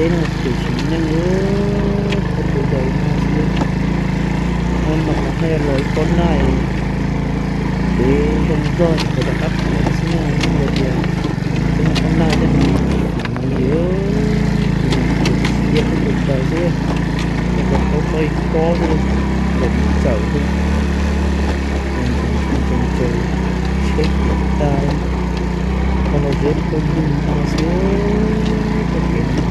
Peb no tus tsev neeg, peb tus daws no xwb. Hnub no haj yam los ib kob naj, kev zoo zog ces rov qab pem xwb na, yeej tias peb mus kob naj tej no, mus yus, tus txiv yog peb tus daws xwb, ces rov qab tau ib kob xwb, tawm txawm xwb. Tsev tsev tsheb ciam tas, qhov los zeb pawg lug no xwb, txoj kev no.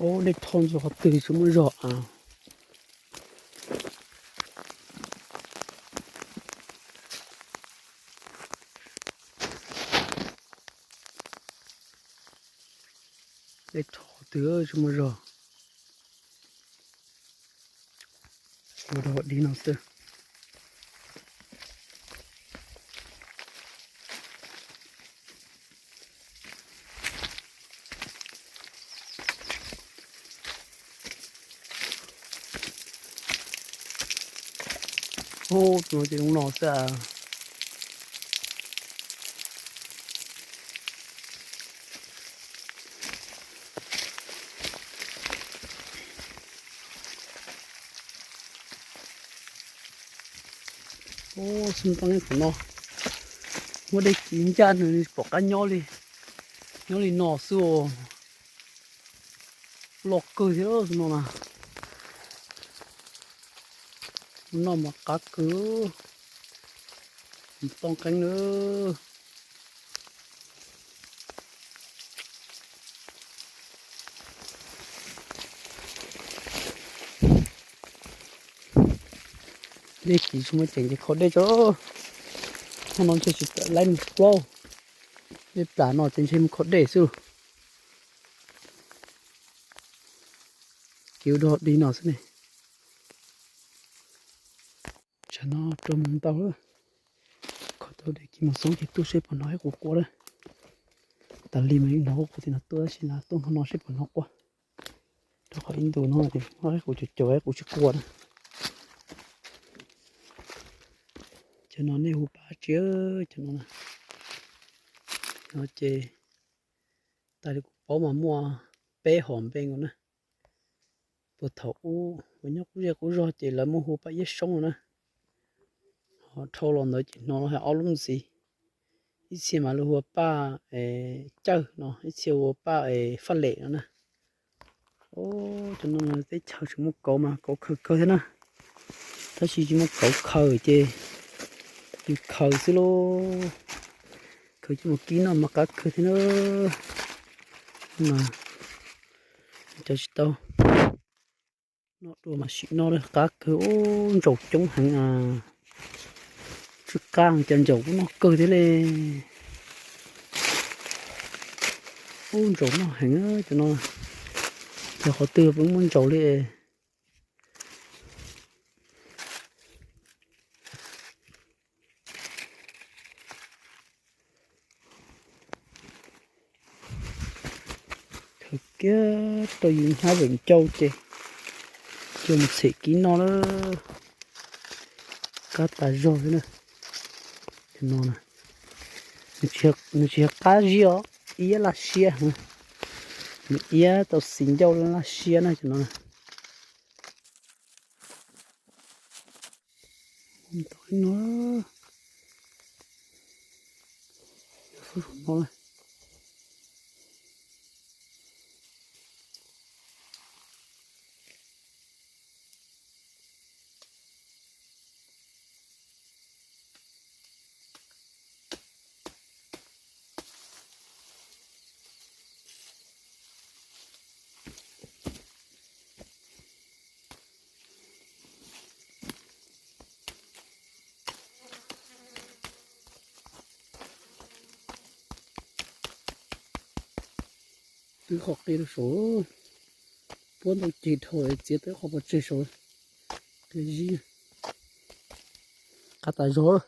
Ub, dej rho ntxuag qhov twg tsis muaj zog a. Dej rho qhov twg tsis muaj zog. Ua dog dig no xwb. Ub, tus no ces zoo no xwb a. Ub, xub toj neb qhov no, muab dej kis ncaj nws pom qab nyob li, nyob li no xwb os. Loj kawg thiab xub no na. Noj mas qab kawg, toj nqeeb na. Dej kis tsis muaj ceem ces khau dej tso. Hnub no ntshe tsis tawm laib mus plaub. Dej plam no ces ntshe mus khau dej xwb. Kiv dog dig no xwb ne. Tsam no rau mus ntau lawm. Khau tau dej kis mus xoob ces tuaj seb puas hnov ib qus quaj lawm. Tas li mas yeej hnov quaj tim no tuaj tab sis mas tuaj hmo no seb puas hnov quaj. Rau qhov ib ntus no ces ib qus caum caum ib qus tsis quaj na. Cov no nej hu pab tsi, cov no na. No ces tas li kuv paub mas muaj peb hom npe nkaus na. Puag thaum ub uas nyob qub zej qub zog ces lawv muaj hu paj iab soob no na. Ho dhau los ntawd ces hnov lawv hais ob lub ntxiv. Ib txhia mas lawv hu ua paj cawj no, ib txhia hu ua paj faj lem no na. Cov no teb chaws tseem muaj kauv mas kauv khaws kawg thiab na. Tab sis tsis muaj kauv khaws ces yus khaws xwb lauj. Khaws coj mus kib noj mas qab kawg thiab na. Mas cov tsis tau noj dua mas sim noj lawm, qab kawg, ub, ntsaum coob heev a. Tsw qab cov ntsaum kuj noj kawg thiab li. Ub, ntsaum noj heev cov no, yog qhov twg peb muaj ntsaum li. Khaws kiag rau yus hnab veem ncau ces coj mus txhem kib noj lawm. Qab tas zog li na. Cov no na, nws tsis yog qab zib os, iab laj siab. Nws iab tau xis ncauj laj siab na cov no na. Ntau no. Twb qhov qi rau saud, puab ntau ceg dhau txiav tau qhov pov tseg saud. Qi zib, qab tas zog.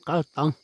Qab tawv.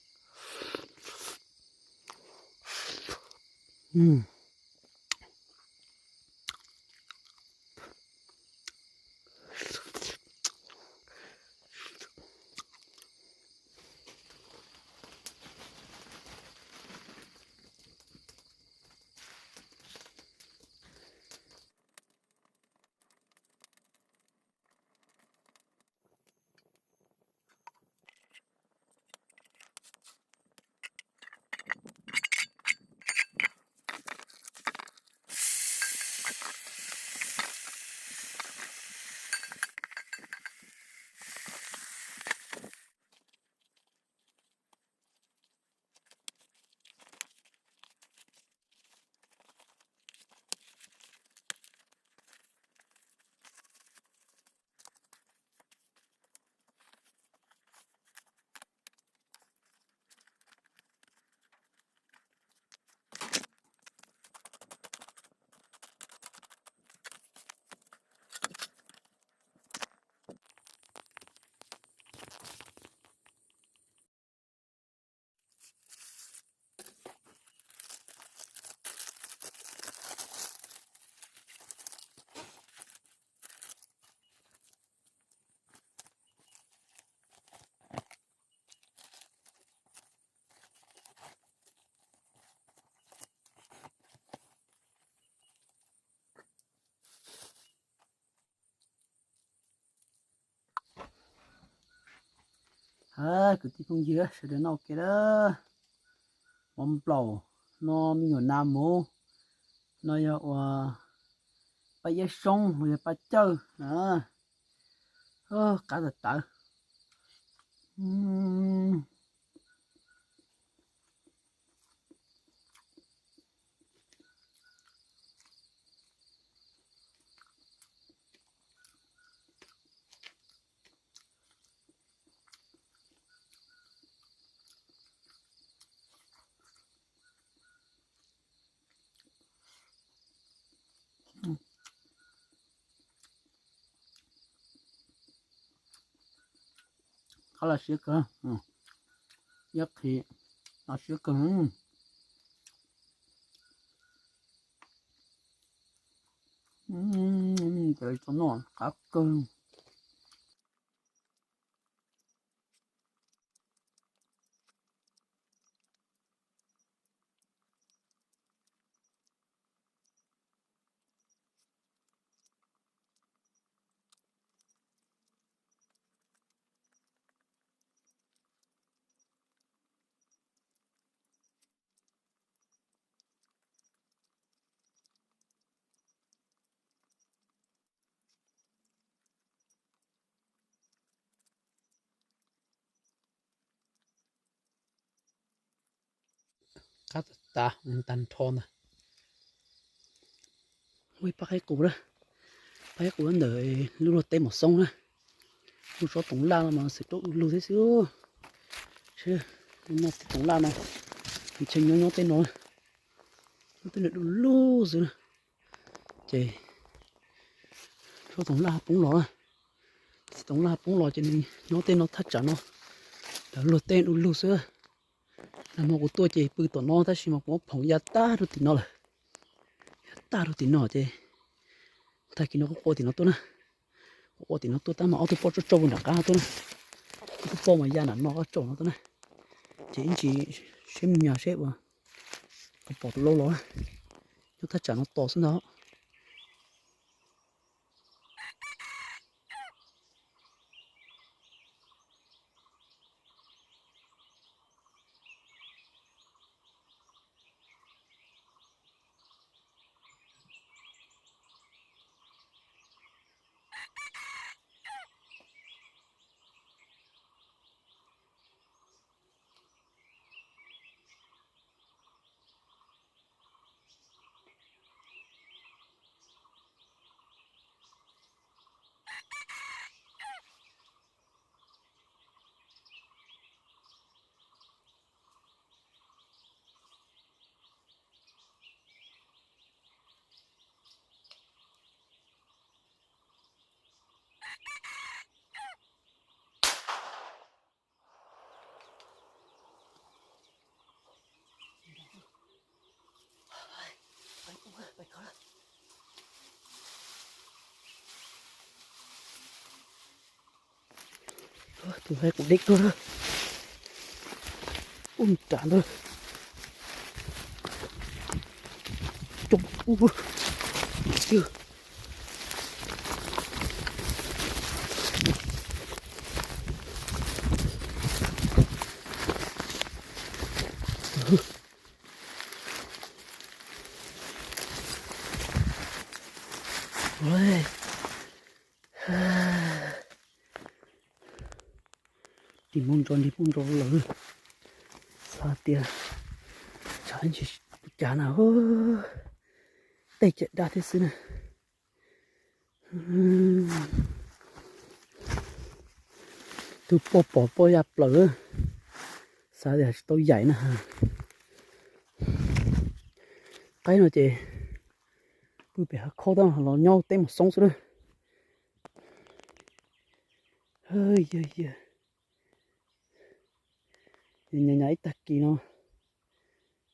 Kwv tij phooj ywg sawv daws noj ua ke lawm. Mov nplaum, no me nyuam nas mus, no yog ua paj iab soob los yog paj cawj na. Qab tawv tawv. Qab los siab kawg, iab qhi, los siab kawg. Ces tau noj qab kawg. Qab tas tas, tag nrho ntag. Ua ib pab qaib qus na, pab qaib qus ntawm lub luag teb mom xoob na. Lub tsob toov laj no mas xwm rau lug thiab xwb. Noj tej toov laj no, ntshe nyob nyob tej no, nyob tej no du lug xwb na. Ces Toom laj poob los, toom laj poob los ces nws nyob tej no thaj tsam no, lawv luag tej du lug xwb. Nag hmo kuv tuaj ces pw tom no tab sis mas kuv muab phoom ya tag rau tim no lawm, ya tag rau tim no ces tag kis no kuv qua tim no tuaj na, kuv qua tim no tuaj tab mas ob tug poj tsauj tsauj nram qab tuaj na, ob tug poj mas ya nram no qab tsaum no tuaj na, ces ib ntsis seb me nyuam seb ua, kuv pom tus lau los, nyob thaj tsam no tos xwb ntag. Tus hais kuv deb tuag, ub nram ntag, coob ub. Nrig hmo ntsos nrig hmo ntsos lawm, xav tias tshav ntshe cas na, tej cam dab thiab xwb na. Tus poj pom poj ya plaws, xav tias tsis tau yaim na. Qaib no ces pw pem hav khaub tab los nyob teb mus xoob xwb na. Yog yog, nyas nyas ib tag kis no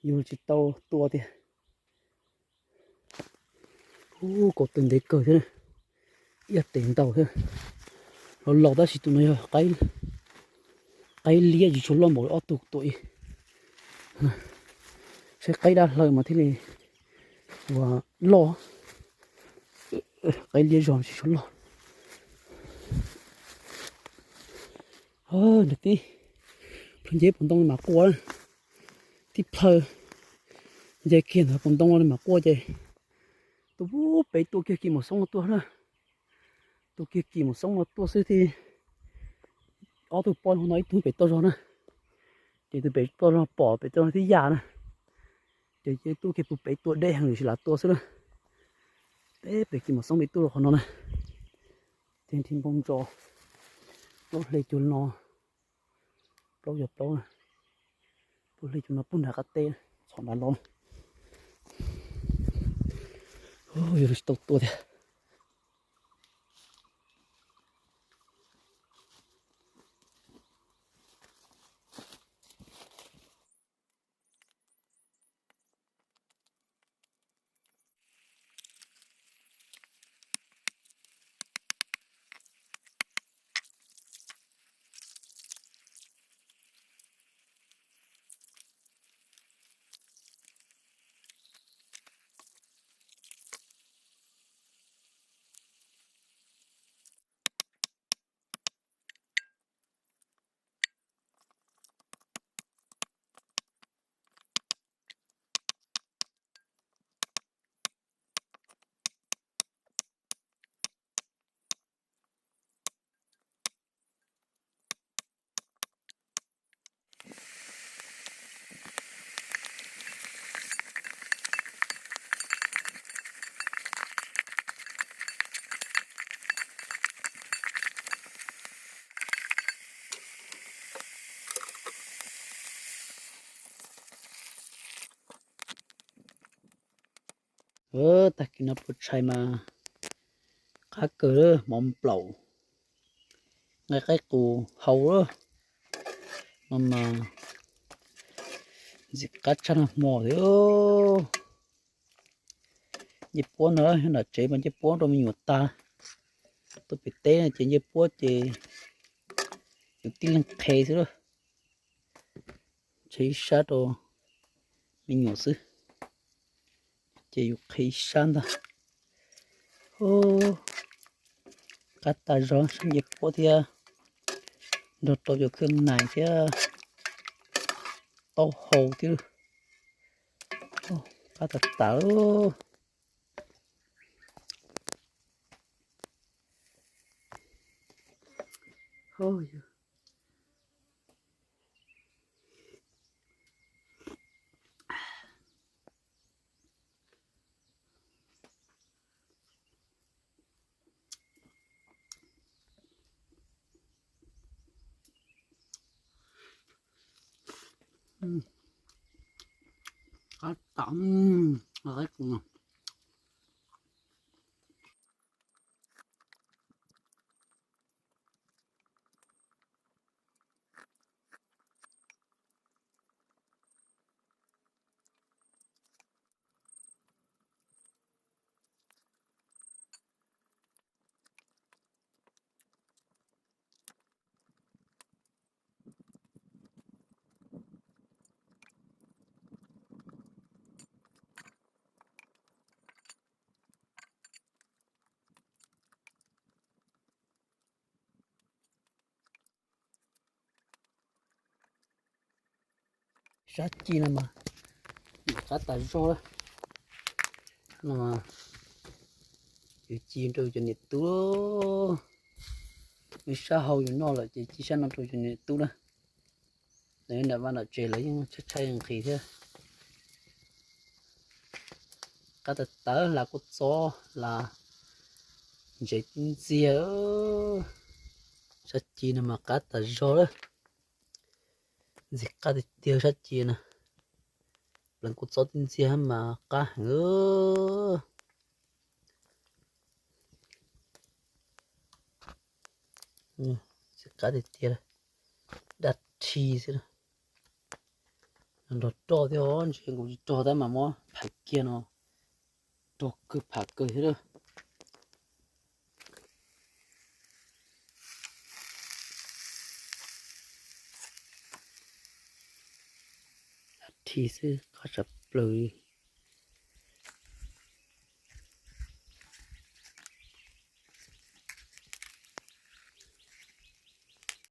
yus tsis tau tua tiag. Ub, kaus taw ntev kawg thiab, ib tes ntau thiab. Los laus tab sis tus no yog qaib liab tsis tshua loj npaum li ob tug tua ib. Saib qaib dab hlaws mas thiaj li ua loj, qaib liab zog tsis tshua loj. Nws tib plhaw nce puas ntoo li mas quaj, tib plhaw nce kiag ntawd puas ntoo li mas quaj ces tus pem tua kiag kis mus xoob no tuaj na. Tus kiag kis mus xoob no tuaj xwb thiab, ob tug poj no ib tug pem toj zog na, ces tus pem toj zog pom pem toj zog thiab yam na, ces tus kiag pem tua deb heev li tsis lam tua xwb na. Peb pem kis mus xoob pem tuaj rau qhov no na, ces nrig hmo ntsos, plaub hle cua no, plaub yog plaub, plaub hle cua no pug nram qab teb txhom nram los. Yog tsis tau tua tiag. Tag kis no puas tshais mas Qab kawg, mov nplaum, nqaij qaib qus hau lawm. No mas ntxim qab tshaj nag hmo thiab. Ncej puab no, nram tsev mas ncej puab rau me nyuam tag. Tuaj pem teb no ces ncej puab ces yus tib leeg qhev xwb lawm. Tshev ib sab rau me nyuam xwb, ces yus qhev ib sab ntag. Qab tas zog, sab ncej puab thiab, nrog rau cov khwb nais thiab, taub hau thiab. Qab tas tas. Qab tas. Sab ci no mas qab tas zog lawm. No, yus ci rau cov niam tub, ib sab hau yus noj lawm ces ci sab no rau cov niam tub na. Lawv nram vaj nram tsev lawv yeej tshaib tshaib nqhis thiab. Qab tawv tawv, hla kuj txob, hla ntsev tib ntxiag. Sab ci no mas qab tas zog lawm. Ntxim qab tiag tiag sab ci na. Pleev kuj txob tib ntxiag mas qab heev. Ntxim qab tiag tiag, dab rhi xwb. Nrog roj thiab, ntshe nkaus tsis rog tab mas muab phais kiag no, rog kawg pham kawg thiab lawm. Dab rhi xwb, qab tshaj plaws li.